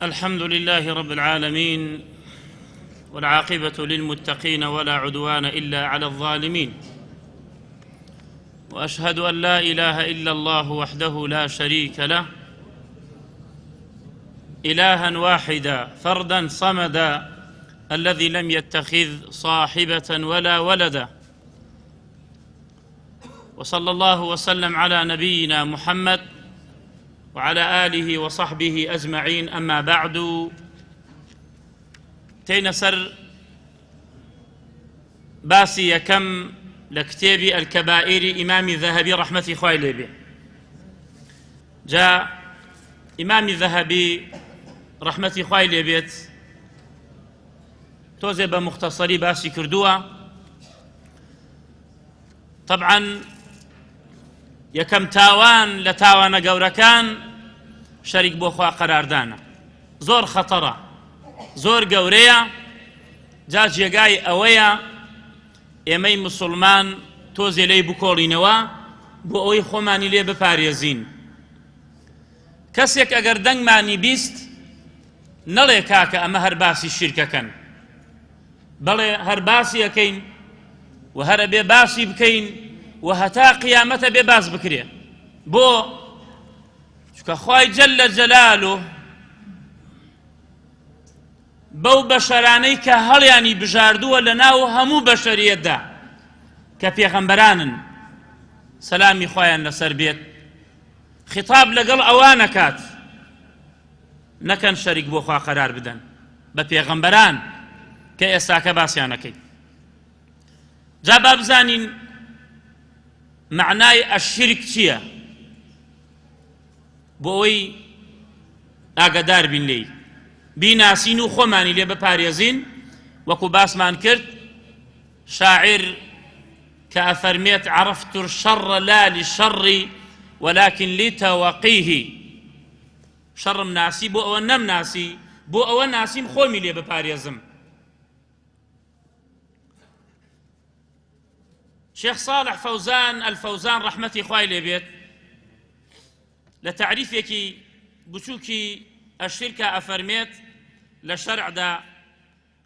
الحمد لله رب العالمين والعاقبة للمتقين ولا عدوان إلا على الظالمين وأشهد أن لا إله إلا الله وحده لا شريك له إلها واحدا فردا صمدا الذي لم يتخذ صاحبة ولا ولدا وصلى الله وسلم على نبينا محمد وعلى آله وصحبه أجمعين أما بعد تێینە سەر باسی یەکەم لە کتێبی الکەبائیری ئیمامی ذەهەبی ڕەحمەتی خوای لێبێ جا ئیمامی ذەهەبی ڕەحمەتی خوای لێبێت تۆزێ بە مختصری باسی کردووە طبعا یەکەم تاوان لە تاوانە گەورەکان شەریک بۆ خوا قەراردانە زۆر خەتەرە زۆر گەورەیە جا جێگای ئەوەیە ئێمەی مسلمان تۆزێ لێی بکۆڵینەوە بۆ ئەوەی خۆمانی لێ بپارێزین کەسێک ئەگەر دەنگمانی 20 نەڵێ کاکە ئەمە هەر باسی شیرکەکەن بەڵێ هەر باسی ئەکەین و هەر ئەبێ باسی بکەین و هەتا قیامەتە بێ باس بکرێ بۆ چونکە خوای جل جلاله بەو بەشەرانەی کە هەڵیانی بژاردووە لە ناو هەموو بەشەریەتدا کە پێغەمبەرانن سەلامی خوایان لەسەر بێت خطاب لەگەڵ ئەوانەکات نەکەن شەریک بۆ خوا قەرار بدەن بە پێغەمبەران کە ئێستاکە باسیانەکەی جا با بزانین معنای ئەشرک چییە بۆ ئەوەی ئاگادار بین لێی بیناسین و خۆمانی لێ بپارێزین وەکو باسمان کرد شاعر کە ئەفەرمێت عرفت الشر لا للشر ولكن لتوقيه شەڕم ناسی بۆ ئەوە نەمناسی بۆ ئەوە ناسیم خۆمی لێ بپارێزم شێخ صالح فەوزان ئەلفەوزان ڕەحمەتی خوای لێ بێت لە تەعریفێکی بچووکی ئەشرکە ئەفەرمێت لە شەرعدا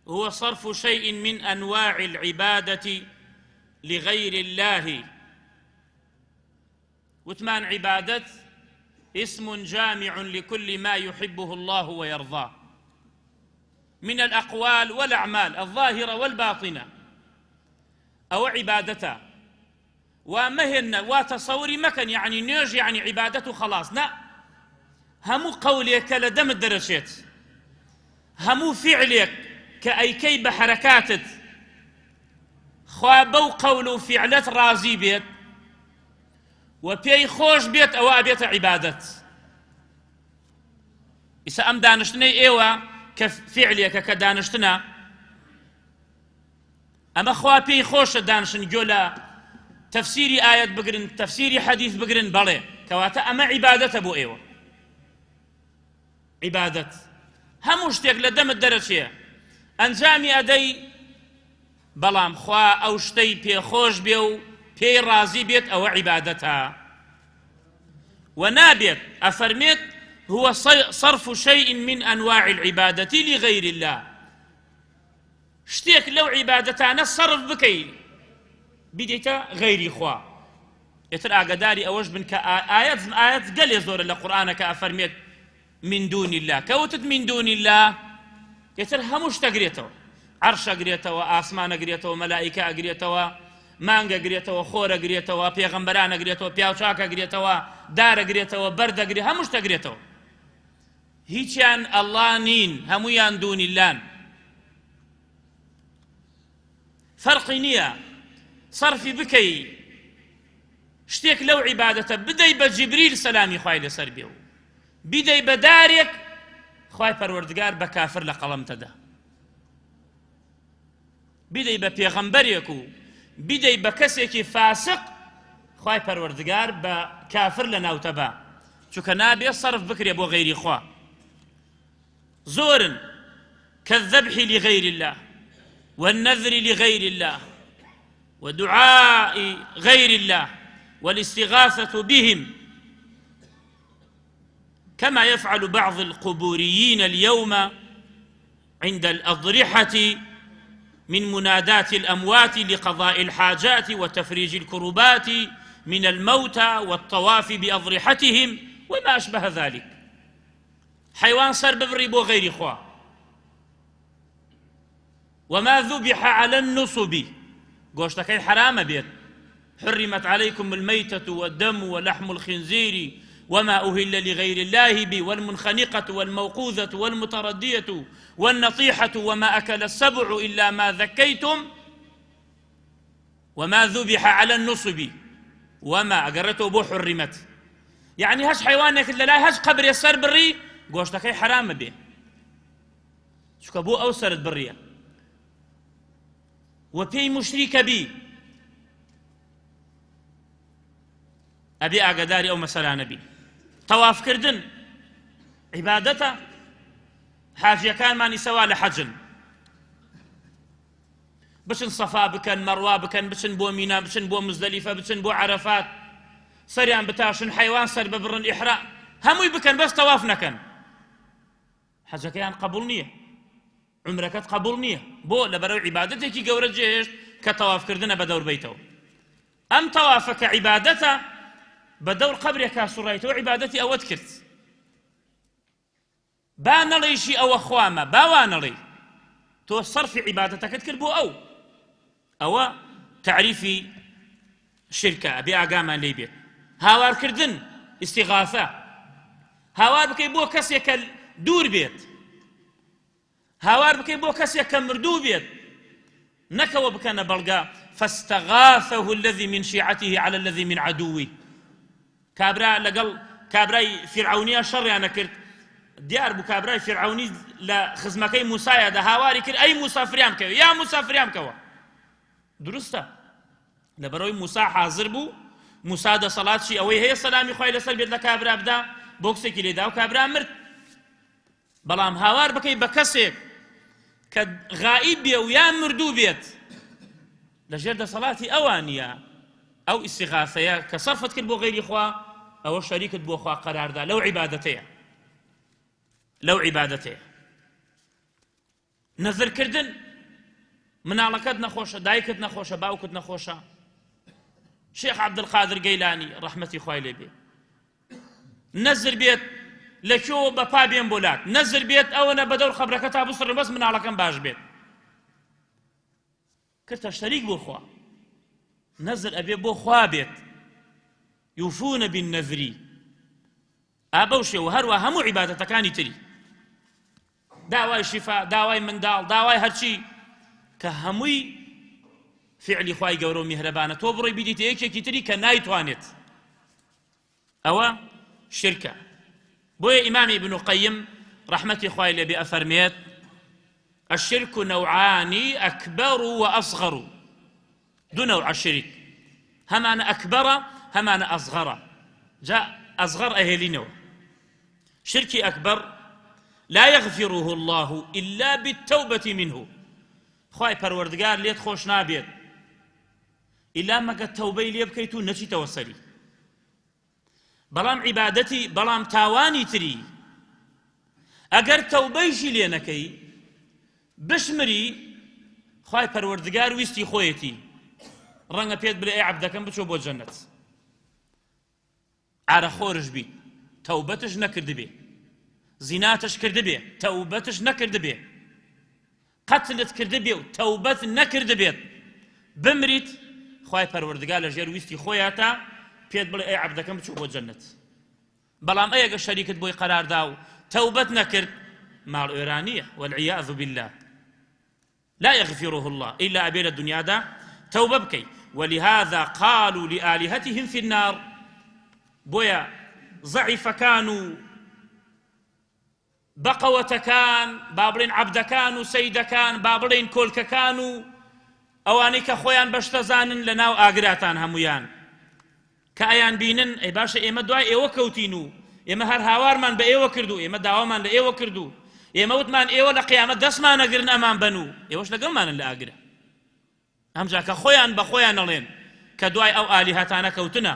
هو صرف شيء من أنواع العبادة لغير الله وتمان عیبادەت اسم جامع لكل ما يحبه الله ويرضاه من الأقوال والأعمال الظاهرة والباطنة ئەوە عیبادەتە وا مەهێنە وا تەسەوری مەکەن یعنی نوێژ یعنی عیبادەت و خەڵاس نا هەموو قەولێک کە لە دەمت دەرەچێت هەموو فیعلێک کە ئەیکەی بە حەرەکاتت خوا بەو قەول و فیعلەت ڕازی بێت و پێی خۆش بێت ئەوە ئەبێتە عیبادەت ئیسا ئەم دانیشتنەی ئێوە کە فعلێکە کە دانیشتنە ئەمە خوا پێی خۆشە دانشن گۆ لە تەفسیری ئاەت بگرن تەفسیری حەدیث بگرن بەڵێ کەواتە ئەمە عیبادەتە بۆ ئێوە عیبادەت هەموو شتێک لە دەمت دەرەچێ ئەنجامی ئەدەی بەڵام خوا ئەو شتەی پێخۆش بێ و پێی ڕازی بێت ئەوە عیبادەتە و نابێت ئەفەرمێت هو صرف شيء من أنواع العبادة لغير الله شتێک لەو عیبادەتانە سەرف بکەی بیدەیتە غەیری خوا ئیتر ئاگاداری ئەوەش بن کە ئایەت ئایەت گەلێ زۆرە لە قورئانەکە ئەفەرمێت من دون الله کە وتت من دون الله ئیتر هەموو شتە گرێتەوە عەرش ئەگرێتەوە ئاسمان ئەگرێتەوە مەلائیکە ئەگرێتەوە مانگ ئەگرێتەوە خۆر ئەگرێتەوە پێغەمبەران ئەگرێتەوە پیاوچاک ئەگرێتەوە دار ئەگرێتەوە بەرد ئەگرێ هەموو شتە ئەگرێتەوە هیچیان ئەڵڵا نین هەموویان دونیلان فەرقی نییە سەرفی بکەی شتێک لەو عیبادەتە بدەی بە جیبریل سەلامی خوای لەسەر بێ و بیدەی بە دارێک خوای پەروەردگار بە کافر لە قەڵەم تەدا بیدەی بە پێغەمبەرێک و بیدەی بە کەسێکی فاسق خوای پەروەردگار بە کافر لە ناوتەبا چونکە نابێ سەرف بکرێ بۆ غەیری خوا زۆرن كالذبح لغير الله والنذر لغير الله ودعاء غير الله والاستغاثة بهم. كما يفعل بعض القبوريين اليوم عند الأضرحة من مناداة الأموات لقضاء الحاجات وتفريج الكربات من الموتى والطواف بأضرحتهم وما أشبه ذلك. حەیوان سەر ببڕی بۆ غەیری خوا. وما ذبح على النصب گۆشتەکەی حەرامە بێت. حرمت عليكم الميتة والدم ولحم الخنزير وما أهل لغير الله به والمنخنقة والموقوذة والمتردية والنطيحة وما أكل السبع إلا ما ذكيتم وما ذبح على النصب وما ئەگەڕێتەوە بۆ حرمت یعنی هەش حیوانێکت لەلای هەش قەبرێ سەر بڕی گۆشتەکەی حرامە بێ چونکە بۆ ئەو سەرت بڕیە و پێی مشریکە بی ئەبێ ئاگاداری ئەو مەسەلانە بین. تەوافکردن عیبادەتە، حاجیەکانمان ئیسەوا لە حەجن، بچن سەفا بکەن، مەڕوا بکەن، بچن بۆ مینا، بچن بۆ مزدەلیفە، بچن بۆ عەرەفات، سەریان بتاشن، حەیوان سەر ببڕن، ئیحرام هەمووی بکەن، بەس تەواف نەکەن. حەجەکەیان قبوڵ نییە، عومرەکەت قبوڵ نییە. بۆ؟ لەبەرەوەی عیبادەتێکی گەورەت جێهێشت کە تەوافکردنە بە دەور بەیتەوە. ئەم تەوافە کە عیبادەتە بە دەور قەبرێکا سوڕایتەوە، عیبادەتی ئەوەت کرد. با نەڵێیشی ئەوە خوامە، با وا نەڵێی، تۆ سەرفی عیبادەتەکەت کرد بۆ ئەو. ئەوە تەعریفی شرکە، ئەبێ ئاگامان لێی بێت. هاوارکردن، ئیستیغاثە، هاوار بکەی بۆ کەسێک کە دوور بێت، هاوار بکەی بۆ کەسێک کە مردوو بێت، نەکەوە بکەنە بەڵگە فاستغاثه الذي من شیعته على الذي من عدوه. کابرا لەگەڵ کابرای فیرعەونیا شەڕیان ئەکرد، دیار بوو کابرای فیرعەونی لە خزمەکەی موسایە دە، هاواری کرد ئەی موسا فریام کەوە، یا موسا فریام کەوە. دروستە لەبەرەوەی موسا حاضر بوو، موسا دەسەڵاتشی ئەوەی هەیە سەلامی خوای لەسەر بێت لە کابرا بدا، بۆکسێکی لێدا و کابرا مرد. بەڵام هاوار بکەی بە کەسێک کە غائیب بێ و یان مردوو بێت لەژێر دەسەڵاتی ئەوانە، ئەو ئیستیغاثەیە کە سەرفت کرد بۆ غەیری خوا، ئەوە شەریکت بۆ خوا قەراردا لەو عیبادەتەیە، لەو عیبادەتەیە. نەزرکردن، مناڵەکەت نەخۆشە، دایکت نەخۆشە، باوکت نەخۆشە، شێخ عەبدولقادر گەیلانی ڕەحمەتی خوای لێ بێ نەزر بێت لە کوێوە بە پا بێم بۆ لات، نەزر بێت ئەوەنە بەدەور خەبرەکە تا بسڕم بەس مناڵەکەم باش بێت، کردتە شەریک بۆ خوا. نەزر ئەبێ بۆ خوا بێت، یوفون بالنذری، ئا بەو شێوە هەروە هەموو عیبادەتەکانی تری، داوای شیفا، داوای منداڵ، داوای هەرچی کە هەمووی فعلی خوای گەورە و میهرەبانە، تۆ بڕۆی بیدیتە یەکێکی تری کە نایتوانێت، ئەوە شرکە. بۆیە ئیمامی ابن قیم ڕەحمەتی خوای لێبێ ئەفەرمێت الشرك نوعان أكبر وأصغر، دوو نەوعە شرک، هەمانە ئەکبەرە هەمانە ئەصغەرە. جا ئەصغەر ئەهێلینەوە. شرکی ئەکبەر لا يغفره الله إلا بالتوبة منه، خوای پەروەردگار لێت خۆش نابێت ئیلا مەگە تەوبەی لێ بکەیت و نەچیتەوە سەری. بەڵام عیبادەتی، بەڵام تاوانی تری ئەگەر تەوبەیشی لێ نەکەی بشمری، خوای پەروەردگار ویستی خۆیەتی، ڕەنگە پێت بلێ ئەی عەبدەکەم بچۆ بۆ جەنەت، عارەخۆرش بیت تەوبەتش نەکردبێ، زیناتش کردبێ تەوبەتش نەکردبێ، قەتلت کردبێ و تەوبەت نەکردبێت، بمریت، خوای پەروەردگار لە ژێر ویستی خۆیاتا پێت بڵێ ئەی عەبدەکەم بچۆ بۆ جەنەت. بەڵام ئەی ئەگەر شەریکت بۆی قەراردا و تەوبەت نەکرد، ماڵ ئێرانیە، والعیاذ بالله، لا یغفره الله ئیلا ئەبێ لە دنیادا تەوبە بکەی. ولهذا قالوا لآلهتهم في النار، بۆیە زەعیفەکان و بەقەوەتەکان، با بڵێین عەبدەکان و سەیدەکان، با بڵێین کۆلکەکان و ئەوانەی کە خۆیان بە شتە زانن لە ناو ئاگراتان هەموویان کە ئەیان بینن، ئەی باشە ئێمە دوای ئێوە کەوتین و ئێمە هەر هاوارمان بە ئێوە کرد و ئێمە داوامان لە ئێوە کرد و ئێمە وتمان ئێوە لە قیامەت دەستمان ئەگرن ئەمان بەن و ئێوەش لەگەڵمانن لە ئاگرە. ئەمجا کە خۆیان بە خۆیان ئەڵێن کە دوای ئەو ئالیهەتانە کەوتنە،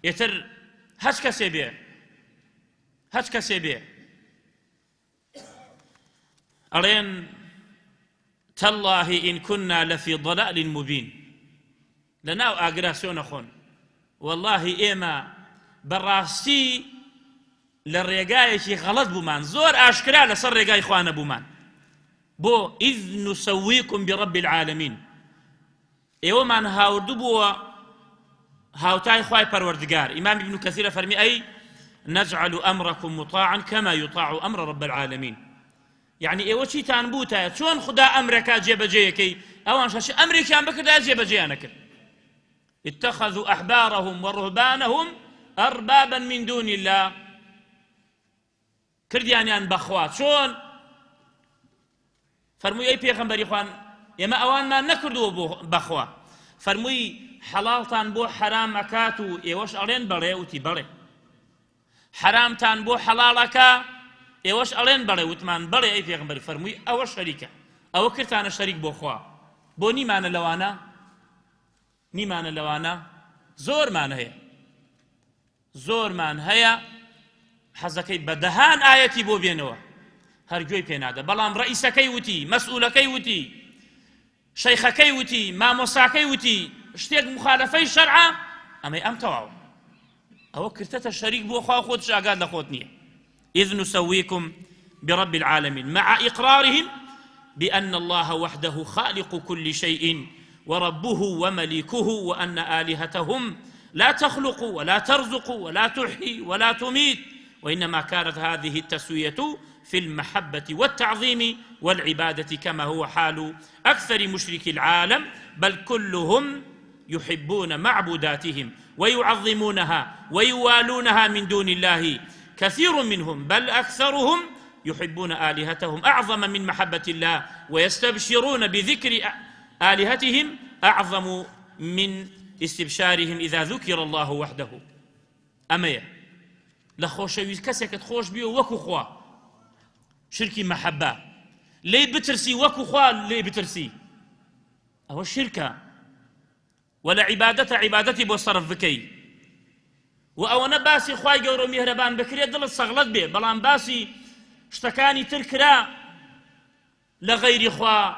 ئیتر هەچ کەسێ بێ. هەچ کەسێ بێ ئەڵێن تالله إن كنا لفي ضلال مبين لە ناو ئاگرا سوێ نەخۆن واللهی ئێمە بەڕاستی لە ڕێگایەکی غەڵەت بوومان زۆر ئاشکرا لەسەر ڕێگای خوا نەبوومان بۆ إذ نسويكم برب العالمين ئێوەمان هاوردبووە هاوتای خوای پەروەردگار ئیمام ابن کثیر فەرمی ئەی نجعل أمركم مطاعا كما يطاع أمر رب العالمين یعنی ئێوە چیتان بووتایە چۆن خدا ئەمرەکە جێبەجێیەکەی ئەوان شەش ئەمرێکیان بکردایە جێبەجێیان نەکرد اتخذوا أحبارهم ورهبانهم أربابا من دون الله کردیانیان بەخوا چۆن فەرمووی ئەی پێغەمبەری خوان ئێمە ئەوانمان نەکردووە بۆ بەخوا فەرمووی حەڵاڵتان بۆ حەرام ئەکات و ئێوەش ئەڵێن بەڵێ وتی بەڵێ حەرامتان بۆ حەڵاڵ ئەکا ئێوەش ئەڵێن بەڵێ وتمان بەڵێ ئەی پێغەمبەر فەرمووی ئەوە شەریکە ئەوە کردتانە شەریک بۆ خوا بۆ نیمانە لەوانە نیمانە لەوانە زۆرمان هەیە زۆرمان هەیە حەزەکەی بە دەهان ئایەتی بۆ بێنەوە هەر گوێی پێنادە بەڵام ڕئیسەکەی وتی مەسئولەکەی وتی شەیخەکەی وتی مامۆساکەی وتی شتێک مخالفەی شەرعە ئەمەی ئەم تەواو ئەوە کرتەتە شەریک بۆ خوا خۆتش ئاگات لە خۆت نییە إذ نسويكم برب العالمين مع إقرارهم بأن الله وحده خالق كل شيء وربه ومليكه وأن آلهتهم لا تخلق ولا ترزق ولا تحيي ولا تميت وإنما كانت هذه التسوية في المحبة والتعظيم والعبادة كما هو حال أكثر مشركي العالم بل كلهم يحبون معبوداتهم ويعظمونها ويوالونها من دون الله كثير منهم بل أكثرهم يحبون آلهتهم أعظم من محبة الله ويستبشرون بذكر آلهتهم أعظم من استبشارهم إذا ذكر الله وحده ئەمەیە لە خۆشەویست کەسێکت خۆش بی و وەکو خوا شرکی مەحەبە لێی بترسی وەکو خوا لێی بترسی ئەوە شرکە و لە عیبادەتە عیبادەتی بۆ سەرف بکەی و ئەوەنە باسی خوای گەورە و میهرەبان بکرێت دڵت سەغڵەت بێ بەڵام باسی شتەکانی تر کرا لە غەیری خوا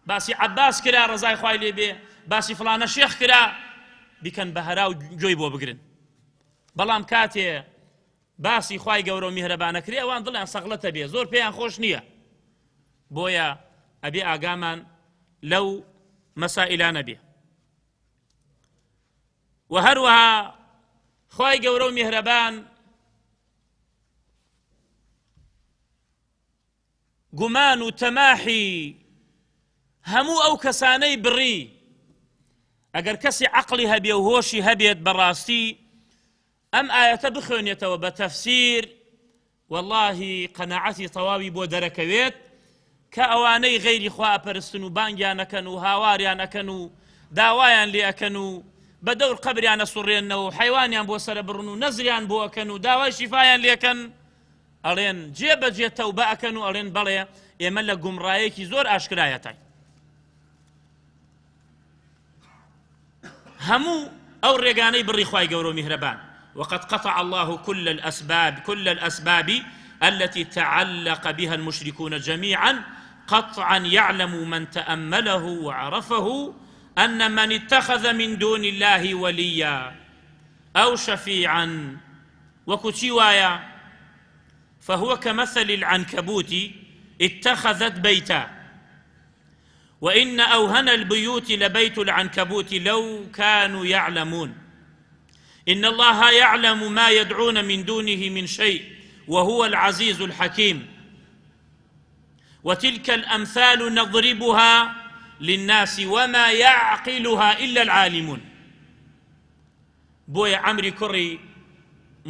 باسی عەباس کرا ڕەزای خوای لێ بێ باسی فڵانە شێخ کرا بیکەن بە هەرا و گوێی بۆ بگرن بەڵام کاتێ باسی خوای گەورە و میهرەبانە کرێ ئەوان دڵیان سەغڵەتە بێ زۆر پێیان خۆش نییە بۆیە ئەبێ ئاگامان لەو مەسائلانە بێ و هەروەها خوای گەورە و میهرەبان گومان و تەماحی هەموو ئەو کەسانەی بڕی ئەگەر کەسی عەقڵی هەبێ و هۆشی هەبێت بەڕاستی ئەم ئایەتە بخوێنێتەوە بە تەفسیر واللهی قەناعەتی تەواوی بۆ دەرەکەوێت کە ئەوانەی غەیری خوا ئەپەرستن و بانگیان ئەکەن و هاواریان ئەکەن و داوایان لێ ئەکەن و بە دەور قەبریان ئەسوڕێنەوە و حەیوانیان بۆ سەرە بڕن و نەزریان بۆ ئەکەن و داوای شیفایان لێکەن ئەڵێن جێ بەجێ تەوبە ئەکەن و ئەڵێن بەڵێ ئێمە لە گومڕایەکی زۆر ئاشکرایەتای هەموو ئەو ڕێگانەی بڕی خوای گەورە و میهرەبان وقد قطع الله كل الأسباب كل الأسباب التي تعلق بها المشركون جميعا قطعا يعلم من تأمله وعرفه أن من اتخذ من دون الله وليا أو شفيعا وەکو چی وایە فهو كمثل العنكبوت اتخذت بيتا وإن أوهن البيوت لبيت العنكبوت لو كانوا يعلمون إن الله يعلم ما يدعون من دونه من شيء وهو العزيز الحكيم وتلك الأمثال نضربها للناس وما يعقلها إلا العالمون بۆیە عەمری کوڕی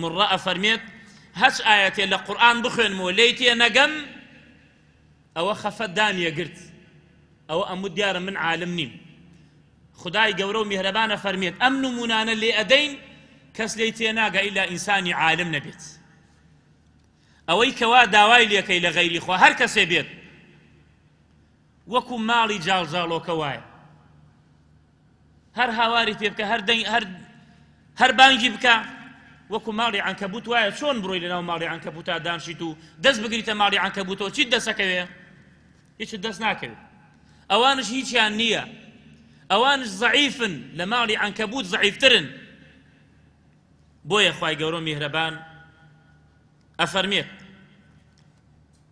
مڕە ئەفەرمێت، هەچ ئایەتێ لە قورئان بخوێنمەوە لێی تێ نەگەم، ئەوە خەفەت دامیەگرت، ئەوە ئەموت دیارە من عالم نیم. خودای گەورە و میهرەبان ئەفەرمێت، ئەم نموونانە لێ ئەدەین کەس لێی تێ ناگا ئیلا ئینسانی عالم نەبێت. ئەوەی کەوا داوای لێکەی لە غەیری خوا هەر کەسێ بێت وەکو ماڵی جاڵجاڵۆکە وایە. هەر هاواری پێ بکە هەر دەنگ هەر هەر بانگی بکە. وەکو ماڵی عەنکەبوت وایە چۆن بڕۆی لەناو ماڵی عەنکەبوتا دانشیت و دەست بگریتە ماڵی عەنکەبوتەوە چیت دەسەکەوێ؟ هیچت دەست ناکەوێ. ئەوانش هیچیان نییە، ئەوانش زەعیفن، لە ماڵی عەنکەبوت زەعیفترن. بۆیە خوای گەورە و میهرەبان ئەفەرمێت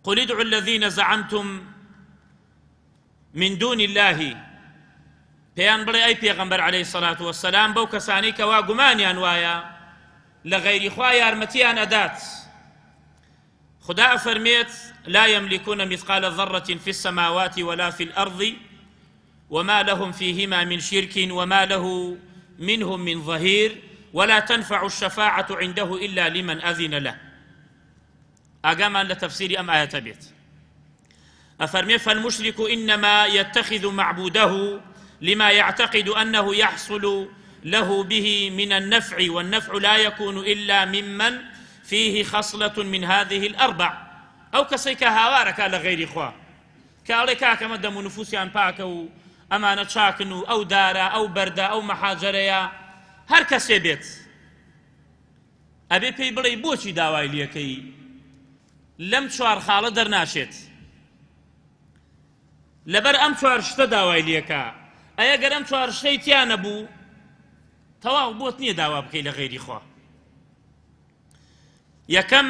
قل ادعوا الذين زعمتم من دون الله پێیان بڵێ ئەی پێغەمبەر عەلەیهی سەلات وەسەلام بەو کەسانەی کەوا گومانیان وایە لە غەیری خوا یارمەتیان ئەدات خودا ئەفەرمێت لا يملكون مثقال ذرة في السماوات ولا في الأرض وما لهم فيهما من شرك وما له منهم من ظهير ولا تنفع الشفاعة عنده إلا لمن أذن له. ئاگامان لە تەفسیری ئەم ئایەتە بێت. ئەفەرمێ فالمشرك إنما يتخذ معبوده لما يعتقد أنه يحصل له به من النفع والنفع لا يكون إلا ممن فيه خصلة من هذه الأربع. ئەو کەسەی کە هاوارەکە لە غەیری خوا کە ئەڵێ کاکە ئەمە دەم و نفوسیان پاکە و ئەمانە چاکن و ئەو دارە ئەو بەردە ئەو مەحاجەرەیە هەر کەسێ بێت ئەبێ پێی بڵێی بۆچی داوای لێکەی لەم چوار خاڵە دەرناچێت لەبەر ئەم چوار شتە داوای لێکە ئەی گەر ئەم چوار شتەی تیا نەبوو تەواو بۆت نییە داوا بکەی لە غەیری خوا. یەکەم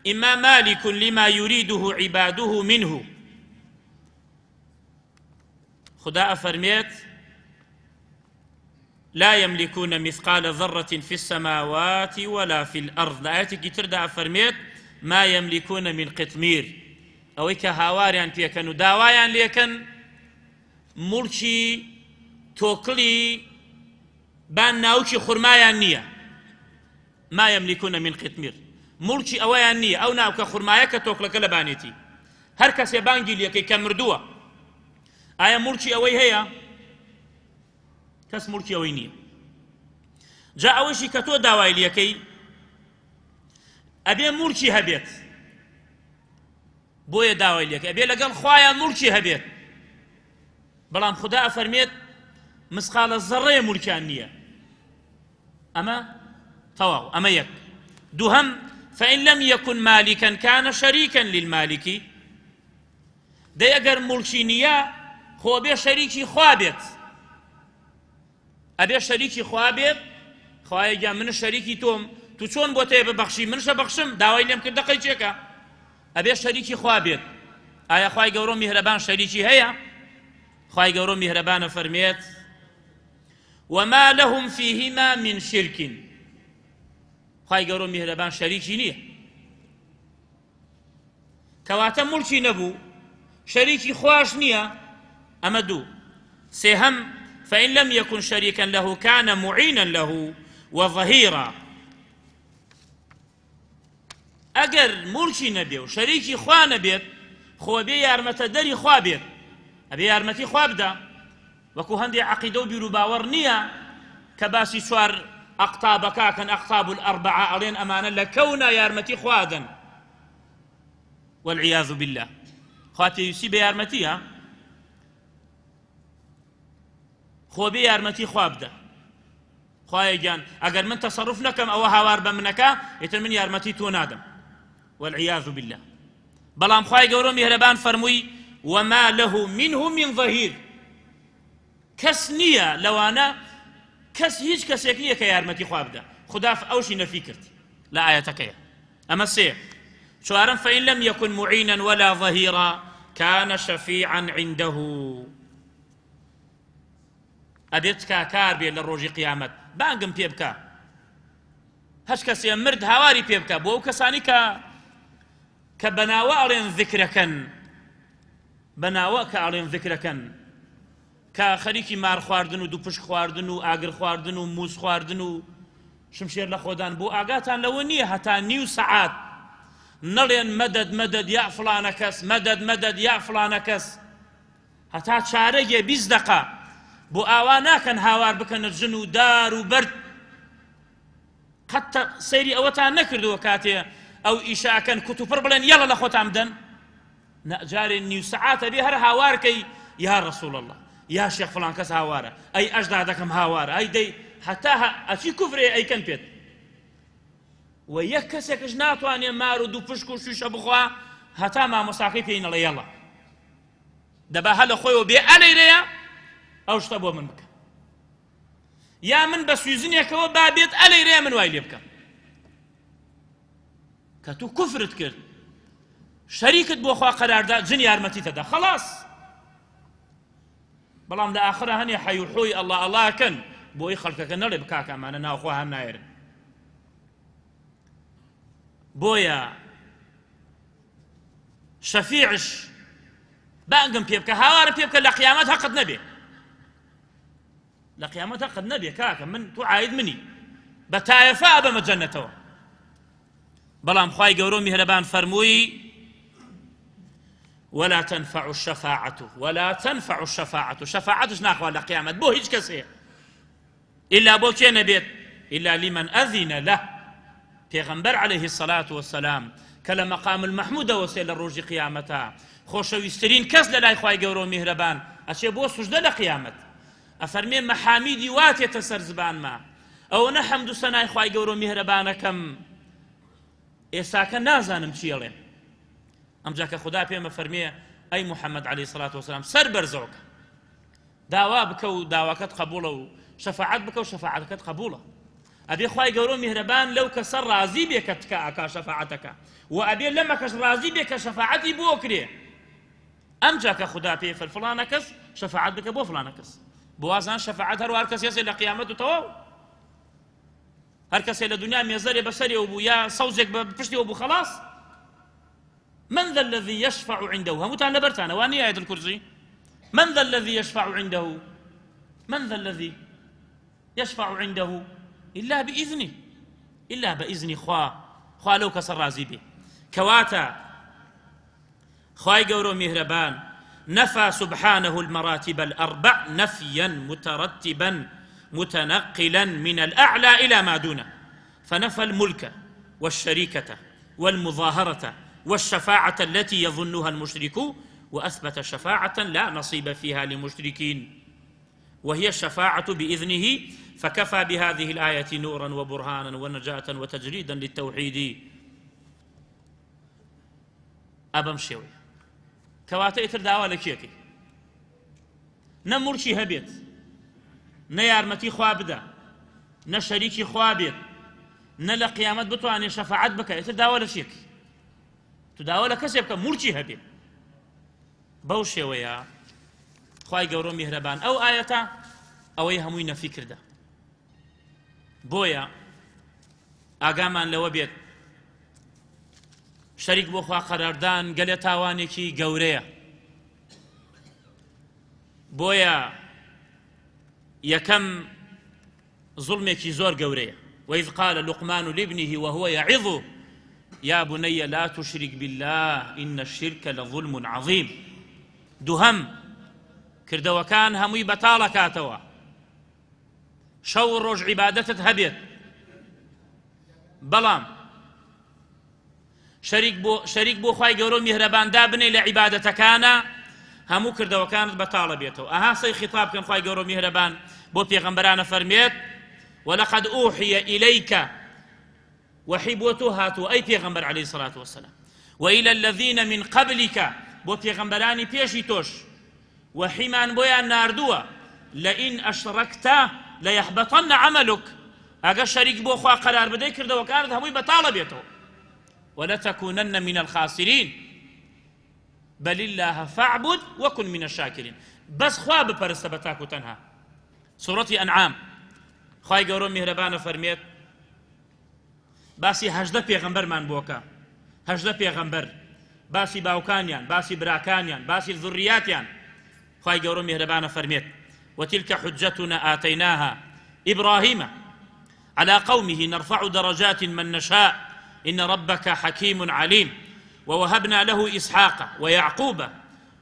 ئیما مالک لما یریده عباده منه. خدا ئەفەرمێت لا يملكون مثقال ذرة في السماوات ولا في الأرض. لە ئایەتێکی تردا ئەفەرمێت ما يملكون من قطمير. ئەوەی کە هاواریان پێکەن و داوایان لێکەن موڵکی تۆکڵی بان ناوکی خورمایان نییە. ما يملكون من قطمير موڵکی ئەوەیان نییە ئەو ناوکە خورمایە کە تۆکڵەکە لەبانێتی هەر کەسێ بانگی لێکەی کە مردووە ئایا موڵکی ئەوەی هەیە؟ کەس موڵکی ئەوەی نییە. جا ئەوەشی کە تۆ داوای لەکەی ئەبێ موڵکی هەبێت، بۆیە داوای لەکەی ئەبێ لەگەڵ خوایە موڵکی هەبێت. بەڵام خدا ئەفەرمێت مسقالە زەڕەیە موڵکیان نییە. ئەمە تەواو ئەمە یەک. دووهەم فإن لم يكن مالكا كان شريكا للمالك. دەی ئەگەر موڵکی نییە خۆ ئەبێ شەریکی خوا بێت، ئەبێ شەریکی خوا بێت. خوایە گیان من شەریکی تۆم، تو چۆن بۆ تێ ببەخشی منشە بەخشم، داوای لێم کرد دەقەی چێکە. ئەبێ شەریکی خوا بێت. ئایا خوای گەورە و میهرەبان شەریکی هەیە؟ خوای گەورە و میهرەبانە فەرمێت وما لهم فيهما من شرك. خوای گەورە و میهرەبان شەریکی نییە. کەواتە موڵکی نەبوو شەریکی خواش نییە. ئەمە دوو. سێهەم فإن لم يكن شريكا له كان معينا له وظهيرا. ئەگەر موڵکی نەبێ و شەریکی خوا نەبێت خۆ بێ یارمەتە دەری خوا بێت، ئەبێ یارمەتی خوا بدا. وەکو هەندێ عەقیدە و بیروباوەڕ نییە کە باسی چوار ئەقتابەکەکەن، ئەقتاب الأربعة، ئەڵێن ئەمانە لە کەونا یارمەتی خوا دەن. والعیاذ بالله. خوا پێویستی بە یارمەتیە، خۆ بێ یارمەتی خوا بدە. خوایە گیان ئەگەر من تەسەڕوف نەکەم ئەوە هاوار بە منەکە، ئیتر من یارمەتی تۆ نادەم. والعیاذ بالله. بەڵام خوای گەورە میهرەبان فەرمووی وما له منه من ظهیر. کەس نییە لەوانە، کەس هیچ کەسێک نییە کە یارمەتی خوا بدە. خودا ئەوشی نەفی کرد لە ئایەتەکەیە. ئەمە سێ. چوارەم فإن لم يكن معينا ولا ظهيرا كان شفيعا عنده. ئەبێت تکاکار بێت لە ڕۆژی قیامەت بانگم پێ بکە، هەچ کەسێ مرد هاواری پێ بکە. بۆ ئەو کەسانی کە کە بەناوە ئەڵێن ذکرەکەن، بەناوە کە ئەڵێن ذکرەکەن، کە خەریکی مار خواردن و دووپشک خواردن و ئاگر خواردن و موز خواردن و شمشێر لە خۆدان، بۆ ئاگاتان لەوە نییە هەتا نیو سەعات نەڵێن مەدەد مەدەد یا فڵانە کەس، مەدەد مەدەد یا فڵانە کەس، هەتا چارەگێ 20 دەقە بۆ ئاوا ناکەن هاوار بکەنە جن و دار و بەرد. قەت سەیری ئەوەتان نەکردووە کاتێ ئەو ئیشە ئەکەن کوتوپڕ بڵێن یەڵە لە خۆتان بدەن؟ نا، جارێ نیو سەعاتە بێ هەر هاوارکەی یا رسول الله یا شێخ فڵان کەس هاوارە، ئەی ئەژدادەکەم هاوارە، ئەی دەی هەتا ئەچی کوفرێ ئەیکەن پێت. و یەک کەسێکش ناتوانێ مار و دووپشک و شووشە بخوا هەتا مامۆستاکەی پێی نەڵێ یەڵا دەبا هەر لە خۆیەوە بێ ئەلەیرەیە ئەو شتە بۆ من بکە یا من بە سویزنێکەوە با بێت ئەلەیرەیە من وای لێ بکەم کە تو کوفرت کرد شەریکت بۆ خوا قەراردا جن یارمەتیتەدا خەڵاس بەڵام لە ئاخرا هەنێ حەی و حۆی ئەڵڵا ئەڵڵاکەن بۆی خەڵکەکە نەڵێ بکاکە ئەمانە ناوخوا هەر نایەرن بۆیە شەفیعش بانگم پێ بکە هاوارم پێ بکە لە قیامەت هەقت نەبێ لە قیامەت هەقت نەبێ کاکە من تو عاید منی بە تایەفا ئەبەمە جەنەتەوە بەڵام خوای گەورە و میهرەبان فەرمووی ولا تنفع الشفاعة ولا تنفع الشفاعة شفاعتش ناخوا لە قیامەت بۆ هیچ کەسێ إلا بۆ کێ نەبێت إلا لمن أذن له پێغەمبەر عليه الصلاة والسلام کە لە مەقام المەحمودەوە سێ لە ڕۆژی قیامەتە خۆشەویستترین کەس لە لای خوای گەورە و میهرەبان ئەچێ بۆ سوژدە لە قیامەت ئەفەرمێ مەحامیدی وا تێتە سەر زبانما ئەوەنە حەمد و سەنای خوای گەورە و میهرەبانەکەم ئێستاکە نازانم چی ئەڵێم ئەمجا کە خودا پێمە فەرمێ ئەی محەممەد عەلەیهی سڵات وسلام سەر بەرزەوەکە داوا بکە و داواکەت قبوڵە و شەفاعەت بکە و شەفاعەتەکەت قبوڵە ئەبێ خوای گەورە و میهرەبان لەو کەسە ڕازی بێ کە تکا ئەکا شەفاعەتەکە و ئەبێ لەمەکەش ڕازی بێ کە شەفاعەتی بۆ کرێ ئەمجا کە خودا پێی فەر فڵانە کەس شەفاعەت بکە بۆ فڵانە کەس بوازان شەفاعەت هەر هەر کەس یەسێ لە قیامەت و تەواو هەر کەسێ لە دنیا مێزەرێ بەسەرێەوە بوو یا سەوزێک بە پشتیەوە بوو خەڵاس من ذا الذي يشفع عنده هەمووتان لەبەرتانە وان نییە آية الكرسي من ذا الذي يشفع عنده من ذا الذي يشفع عنده إلا بإذنه إلا بإذن خوا خوا لەو کەسە ڕازی بێ کەواتە خوای گەورە و میهرەبان نفى سبحانه المراتب الأربع نفيا مترتبا متنقلا من الأعلى إلى ما دونه فنفى الملك والشريكة والمظاهرة والشفاعة التي يظنها المشركون وأثبت شفاعة لا نصيب فيها للمشركين وهي الشفاعة بإذنه فكفى بهذه الآية نورا وبرهانا ونجاة وتجريدا للتوحيد ئا بەم شێوەیە کەواتە ئیتر داوا لە کێکەی نە موڵکی هەبێت نە یارمەتی خوا بدە نە شەریکی خوا بێت نە لە قیامەت بتوانێت شەفاعەت بکە ئیتر داوا لە چیەکەی تو داوا لە کەسێ بکە موڵکی هەبێت بەو شێوەیە خوای گەورە میهرەبان ئەو ئایەتە ئەوەی هەمووی نەفی کردە بۆیە ئاگامان لەوە بێت شەریک بۆ خوا قەراردان گەلێ تاوانێکی گەورەیە بۆیە یەکەم زوڵمێکی زۆر گەورەیە وإذ قال لقمان لابنه وهو يعظه يا بني لا تشرك بالله إن الشرك لظلم عظيم دوهەم کردەوەکان هەمووی بەتاڵەکاتەوە شەو و ڕۆژ عیبادەتت هەبێت بەڵام شەریک بۆ شەریک بۆ خوای گەورە و میهرەبان دابنێ لە عیبادەتەکانە هەموو کردەوەکانت بەتاڵە بێتەوە ئەها سەی خیتاب کەن خوای گەورە و میهرەبان بۆ پێغەمبەرانە فەرمێت ولقد أوحي إليك وحی بۆ تۆ هاتووە ئەی پێغەمبەر علیه الصلاة والسلام وإلى الذين من قبلك بۆ پێغەمبەرانی پێشی تۆش وەحیمان بۆیان ناردووە لئن أشركت ليحبطن عملك ئەگە شەریک بۆ خوا قەرار بدەی کردەوەکانت هەمووی بەتاڵە بێتەوە ولتكونن من الخاسرين بل الله فاعبد وكن من الشاكرين بس خوا بپەرستە بە تاک و تەنها سورەتی ئەنعام خوای گەورە میهرەبانە فەرمێت باسی 18 پێغەمبەرمان بۆکە 18 پێغەمبەر باسی باوکانیان باسی براکانیان باسی ذریاتیان خوای گەورە میهرەبانە فەرمێت وتلك حجتنا آتيناها إبراهيم على قومه نرفع درجات من نشاء إن ربك حكيم عليم ووهبنا له إسحاق ويعقوب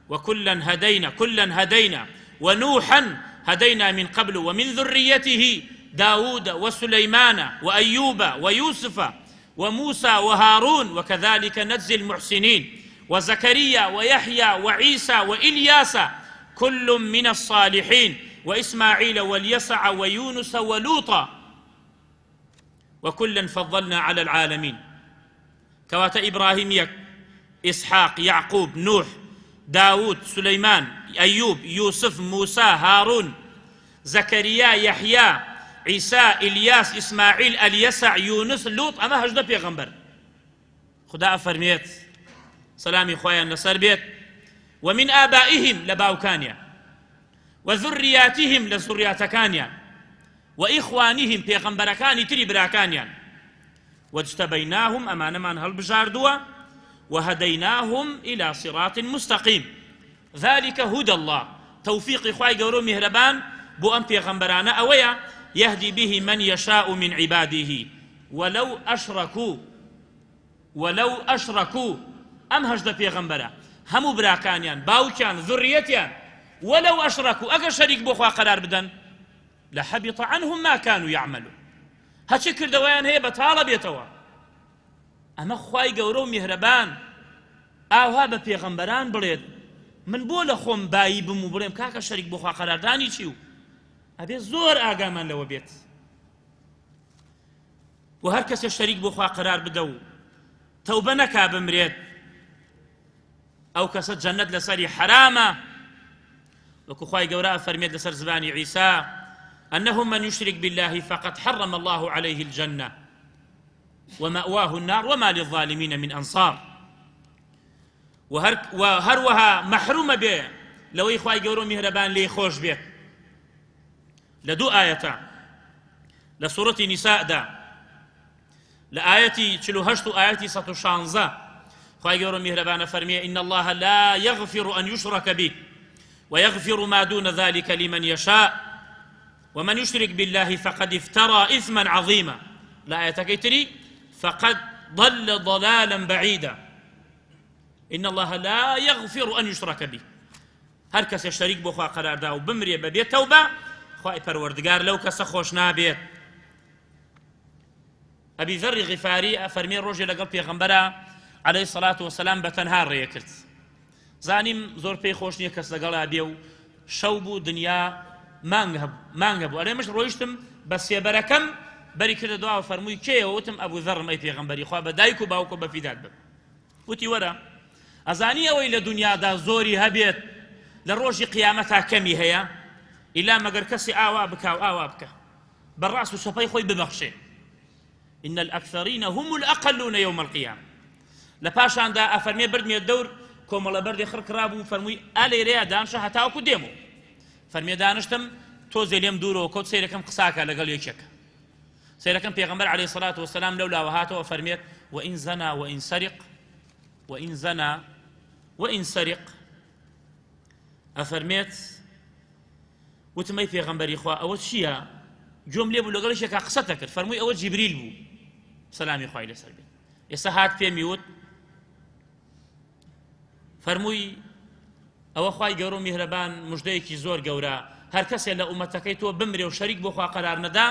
وكلا هدينا كلا هدينا ونوحا هدينا من قبل ومن ذريته داود وسليمان وأيوب ويوسف وموسى وهارون وكذلك نجزي المحسنين وزكريا ويحيى وعيسى وإلياس كل من الصالحين وإسماعيل واليسع ويونس ولوطا. وكلا فضلنا على العالمين. کەواتە ئیبراهیم یەک، ئیسحاق، یەعقوب، نوح، داود، سولەیمان، ئەیوب، یوسف، موسا، هارون، زەکەریا، یەحیا، عیسا، ئیلیاس، ئیسماعیل، ئەلیەسع، یونس، لوط، ئەمە 18 پێغەمبەر. خودا ئەفەرمێت سەلامی خوایان لەسەر بێت ومن آبائهم لە باوکانیان وذریاتهم لە زوڕیاتەکانیان وئیخوانهم پێغەمبەرەکانی تری براکانیان واجتبیناهم ئەمانەمان هەڵبژاردووە وهدیناهم الی صراط مستقیم ذلک هدی اللە تەوفیقی خوای گەورە و میهرەبان بۆ ئەم پێغەمبەرانە ئەوەیە یهدی به من یشاء من عباده ولو اشرکوا ولو اشرکوا ئەم 18 پێغەمبەرە هەموو براکانیان باوکیان ذریەتیان ولو اشرکوا ئەگەر شەریک بۆ خوا قەرار بدەن لحبط عنهم ما كانوا يعملون هەرچی کردەوەیان هەیە بەتاڵە بێتەوە. ئەمە خوای گەورە و میهرەبان ئاوها بە پێغەمبەران بڵێت من بۆ لە خۆم بایی بم و بڵێم کاکە شەریک بۆ خوا قەراردانی چی و ئەبێ زۆر ئاگامان لەوە بێت و هەر کەسێ شەریک بۆ خوا قەرار بدە و تەوبە نەکا بمرێت ئەو کەسە جەنەت لەسەری حەرامە وەکو خوای گەورە ئەفەرمێت لەسەر زبانی عیسا أنه من يشرك بالله فقد حرم الله عليه الجنة ومأواه النار وما للظالمين من أنصار. وهروها محرومە بێ لەوەی خوای گەورە و میهرەبان لێی خۆش بێت لە دوو ئایەتە لە سوڕەتی نیساءدا لە ئایەتی 48 و ئایەتی 116 خوای گەورە میهرەبانە فەرمیە إن الله لا يغفر أن يشرك به ويغفر ما دون ذلك لمن يشاء ومن يشرك بالله فقد افترى إثما عظيما. لە ئایەتەکەی تری فقد ضل ضلالا بعيدا. إن الله لا يغفر أن يشرك به. هەر کەسێ شەریک بۆ خوا قەراردا و بمرێ بەبێ تەوبە خوای پەروەردگار لەو کەسە خۆش نابێت. ئەبی ذەڕی غیفاری ئەفەرمێ ڕۆژێ لەگەڵ پێغەمبەرا عەلەیهی سەڵات وەسەلام بە تەنها ڕێ کرد. زانیم زۆر پێی خۆش نییە کەس لەگەڵا بێ و شەو بوو دنیا مانگ هەبوو مانگ هەبوو ئەرێ مش ڕۆیشتم بە سێبەرەکەم بەری کردە دواوە فەرمووی کێیە وتم ئەبوو ذەڕم ئەی پێغەمبەری خوا بە دایک و باوکە بە فیدات بم وتی وەرە ئەزانی ئەوەی لە دنیادا زۆری هەبێت لە ڕۆژی قیامەتا کەمی هەیە ئیلا مەگەر کەسی ئاوا بکا و ئاوا بکە بە ڕاست و چەپەی خۆی ببەخشێ إن الأكثرين هم الأقلون يوم القيامة. لە پاشاندا ئەفەرمێ بردمیە دەور کۆمەڵە بەردێ خڕ کرابوو فەرمووی ئا لێرەیە دانشە هەتاوەکو دێمەوە. فەرمێ دانشتم تۆزێ لێم دوورەوە کەوت سەیرەکەم قساکە لەگەڵ یەکێک. سەیرەکەم پێغەمبەر عەلەیهی سەڵات وەسەلام لەولاوە هاتەوە فەرمێت وئین زەنا وئین سەرق وئین زەنا وئین سەرق ئەفەرمێت وتم ئەی پێغەمبەری خوا ئەوە چییە؟ گوێم لێ بوو لەگەڵ یەکێکا قسەت دەکرد. فەرمووی ئەوە جیبریل بوو سەلامی خوای لەسەر بێت ئێستا هات پێمی وت. فەرمووی ئەوە خوای گەورە و میهرەبان مژدەیەکی زۆر گەورە هەر کەسێ لە ئومەتەکەی تۆ بمرێ و شەریک بۆ خوا قەرار نەدا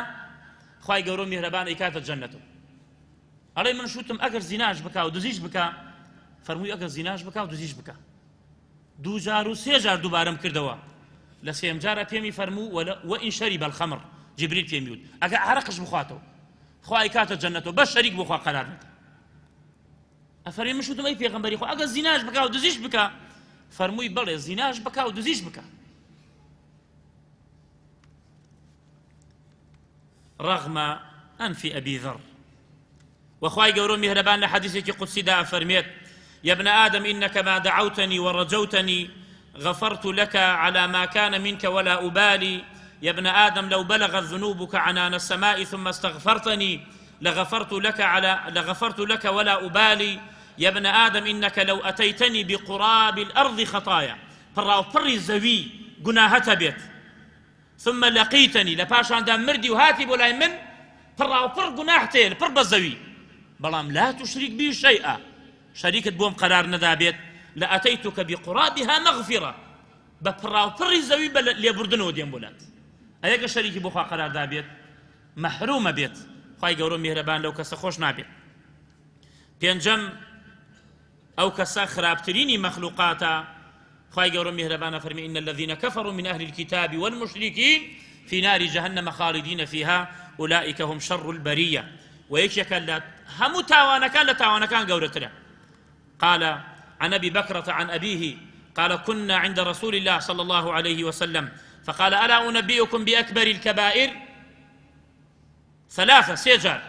خوای گەورە و میهرەبان ئەیکاتە جەنەتەوە. ئەڵێ من شوتم ئەگەر زیناش بکا و دزیش بکا؟ فەرمووی ئەگەر زیناش بکا و دزیش بکا. دوو جار و سێ جار دووبارەم کردەوە لە سێم جارە پێمی فەرموو وئین شەریب الخمر جبریل پێمی وت ئەگەر عەرەقش بخواتەوە خوا ئەیکاتە جەنەتەوە بەس شەریک بۆ خوا قەرار نەدا. ئەفەرمی من شوتم ئەی پێغەمبەری خوا ئەگەر زیناش بکا و دزیش بکا؟ فەرمووی بەڵێ زیناش بکا و دزیش بکا. رغم أنف أبي ذر. وخوای گەورە و میهرەبان لە حەدیثێکی قودسیدا ئەفەرمێت يا ابن آدم إنك ما دعوتني ورجوتني غفرت لك على ما كان منك ولا أبالي. يا ابن آدم لو بلغت ذنوبك عنان السماء ثم استغفرتني لغفرت لك على لغفرت لك ولا أبالي. يا ابن آدم إنك لو أتيتني بقراب الأرض خطايا پڕاو پڕی زەوی گوناهەتە بێت ثم لقيتني لە پاشاندا مردی و هاتی بۆ لای من پڕاو پڕ گوناح تێل پڕ بە زەوی بەڵام لا تشرك بي شيئا شەریکت بۆم قەرار نەدابێت لأتيتك بقرابها مغفرة بە پڕاو پڕی زەوی بە لێبوردنەوە دێم بۆ لات. ئەیەکە شەریکی بۆ خوا قەرار دابێت مەحرومە بێت خوای گەورە میهرەبان لەو کەسە خۆش نابێت. پێنجەم ئەو کەسە خراپترینی مەخلوقاتە خوای گەورە میهرەبانە فەرمی إن الذين كفروا من أهل الكتاب والمشركين في نار جهنم خالدين فيها أولئك هم شر البرية. و یەکێکە لە هەموو تاوانەکان لە تاوانەکان گەورەترە. قال عن أبي بكرة عن أبيه قال كنا عند رسول الله صلى الله عليه وسلم فقال ألا أنبئكم بأكبر الكبائر ثلاثة سيجار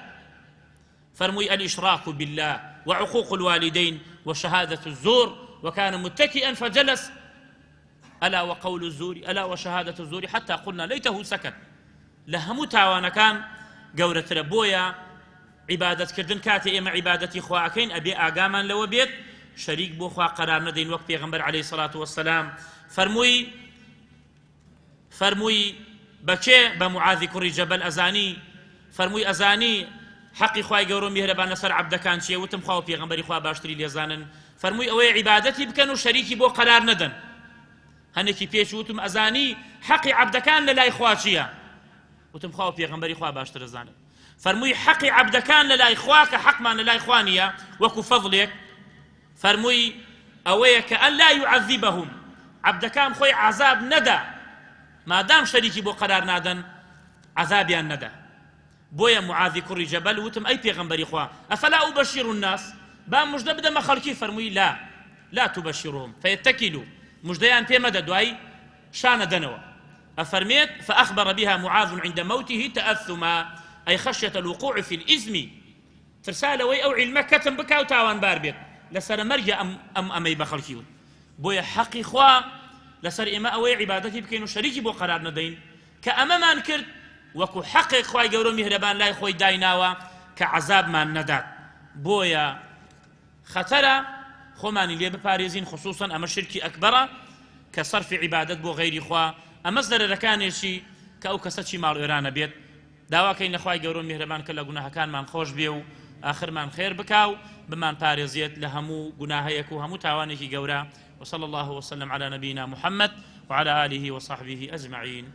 فەرمووی، الاشراک باللە وعقوق الوالدین وشهادە الزور وکان متکئا فجلس الا وقول الزور الا وشهادە الزور حتی قلنا لیته سکت. لە هەموو تاوانەکان گەورەترە، بۆیە عیبادەت کردن کاتێ ئێمە عیبادەتی خوا ئەکەین ئەبێ ئاگامان لەوە بێت شەریک بۆ خوا قەرار نەدەین وەک پێغەمبەر عەلەیهی سەڵات وەسەلام فەرمووی فەرمووی، بە کێ؟ بە موعاذی کوڕی جەبەل ئەزانی؟ فەرمووی، ئەزانی حەقی خوای گەورەو میهرەبان لەسەر عەبدەکان چیە؟ وتم، خوا و پێغەمبەری خوا باشتری لێزانن. فەرمووی، ئەوەیە عیبادەتی بکەن و شەریکی بۆ قەرار نەدەن. هەنێکی پێچ وتم، ئەزانی حەقی عەبدەکان لەلای خوا چیە؟ وتم، خوا و پێغەمبەری خوا باشتر ئەزانن. فەرمووی، حەقی عەبدەکان لەلای خوا کە حەقمان لەلای خوا نیە وەکو فەزڵێک، فەرمووی، ئەوەیە کە ان لا یعذبهم، عەبدەکان خۆی عەزاب نەدا، مادام شەریکی بۆ قەرار نادەن عەزابیان نەدا. بۆیە معاذی کوڕی جەبەل وتم، ئەی پێغەمبەری خوا، افلا ابشر الناس، با مژدە بدەمە خەڵکی؟ فەرمووی، لا، لا تبشرهم فیتکلوا، مژدەیان پێ مەدە دوای شانە دەنەوە. ئەفەرمێت، فاخبر بها معاذ عند موته تأثما، ای خشیة الوقوع فی الاثم، ترسا لەوەی ئەو عیلمە کەتم بکا و تاوانبار بێت لە سەرەمەرگیا ئەم ئەم ئەمەی بە خەڵکی وت بۆیە حەقی خوا لەسەر ئێمە ئەوەیە عیبادەتی بکەین و شەریکی بۆ قەرار نەدەین کە ئەمەمان کرد وەکو حەقێک خوای گەورە و میهرەبان لای خۆی دایناوە کە عەزابمان نەدات بۆیە خەتەرە خۆمانی لێ بپارێزین خصوصا ئەمە شرکی ئەکبەرە کە سەرفی عیبادەت بۆ غەیری خوا ئەمە زەرەرەکانێکی کە ئەو کەسە چی ماڵوێرانە بێت داوا کەین لە خوای گەورەو میهرەبان کە لە گوناهەکانمان خۆش بێ و ئاخرمان خێر بکا و بمان پارێزێت لە هەموو گوناهەیەک و هەموو تاوانێکی گەورە وصلی الله وسلم علی نبینا محمد وعلى آله وصحبه اجمعین.